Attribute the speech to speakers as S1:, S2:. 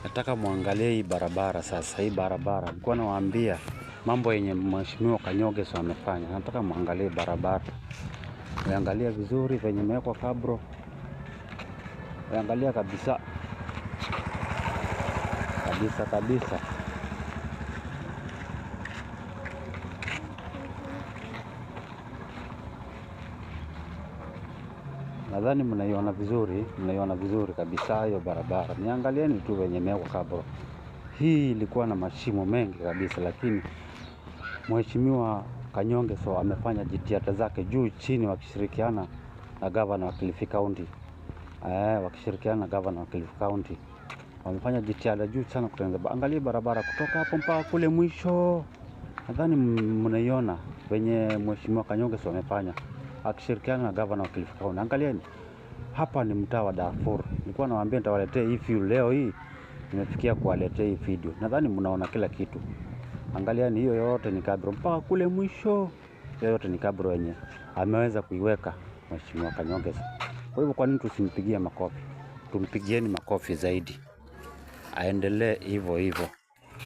S1: Nataka muangalie hii barabara sasa. Hii barabara nilikuwa nawaambia mambo yenye Mheshimiwa Kanyogeso amefanya. Nataka muangalie barabara, muangalie vizuri venye imewekwa kabro, muangalia kabisa kabisa kabisa. Nadhani mnaiona vizuri, mnaiona vizuri kabisa hiyo barabara. Niangalieni tu venye imewekwa kabro. Hii ilikuwa na mashimo mengi kabisa, lakini Mheshimiwa Kanyongeso amefanya jitihada zake juu chini, wakishirikiana na gavana wa Kilifi County. Wakishirikiana na gavana wa Kilifi County wamefanya jitihada juu sana kutengeneza. Angalia barabara kutoka hapo mpaka kule mwisho. Nadhani mnaiona venye Mheshimiwa Kanyongeso amefanya akishirikiana na gavana wa Kilifi County. Angalieni hapa ni mtaa wa Darfur. Nilikuwa nawaambia nitawaletea hii view leo hii, nimefikia kuwaletea hii video. Nadhani mnaona kila kitu. Angalieni hiyo yote ni kabro mpaka kule mwisho, hiyo yote ni kabro yenye ameweza kuiweka Mheshimiwa Kanyongeso. Kwa hivyo kwa nini tusimpigie makofi? Tumpigieni makofi zaidi, aendelee hivyo hivyo.